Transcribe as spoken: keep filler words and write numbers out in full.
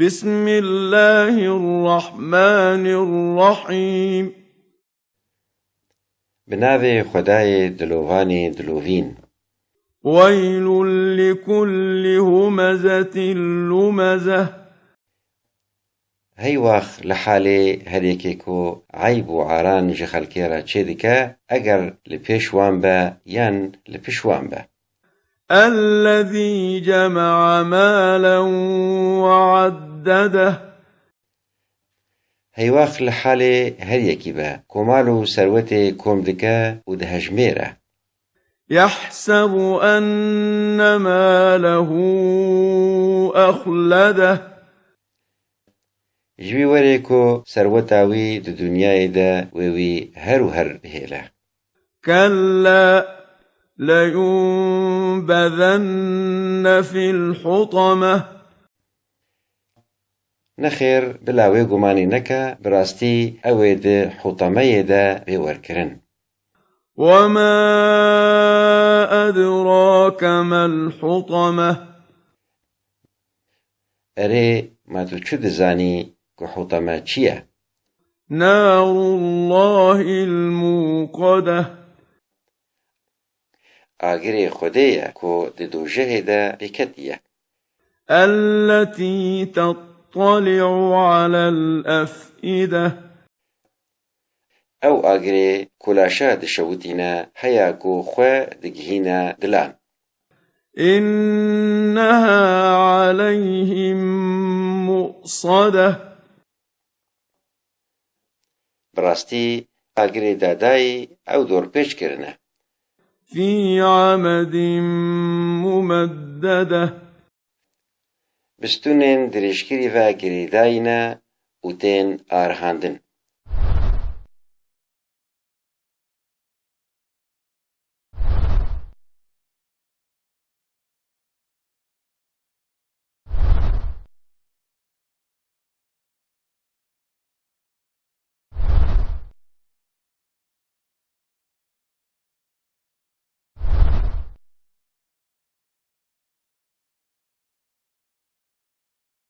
بسم الله الرحمن الرحيم. Bi navê Xwedayê dilovanê dilovîn. ويل لكل همزة لمزة. Heywax li halê her yekê ku eyb û aran ji xelkê re çêdike, eger li pêş wan be yan li piş wan be. الذي جمع مالا وعدده. Heywax li halê her yekî be, ku mal û serwetê kom dike û dihejmêre. يحسب أن ماله أخلده. Ji wî werê ku serweta wî di dinyayê de wê wî her û her bihêle. كلا لينبذن في الحطمة. Nexêr, bila wê gumanî neke, bi rastî ew ê di hutemeyê de bê werkirin. وما أدراك ما الحطمة. Erê, ma tu çi dizanî ku huteme çi ye? نار الله الموقدة. Agirê Xwedê ye ku di dojehê de pêketî ye. التي تطلع على الأفئدة. Ew agirê ku laşa dişewitîne heya ku xwe digihîne dilan. إنها عليهم مؤصدة. Bi rastî agirê dadayî ew dorpêç kirine. في عمد ممددة. Bi stûnên dirêjkirî ve girêdayî ne û tên arihandin.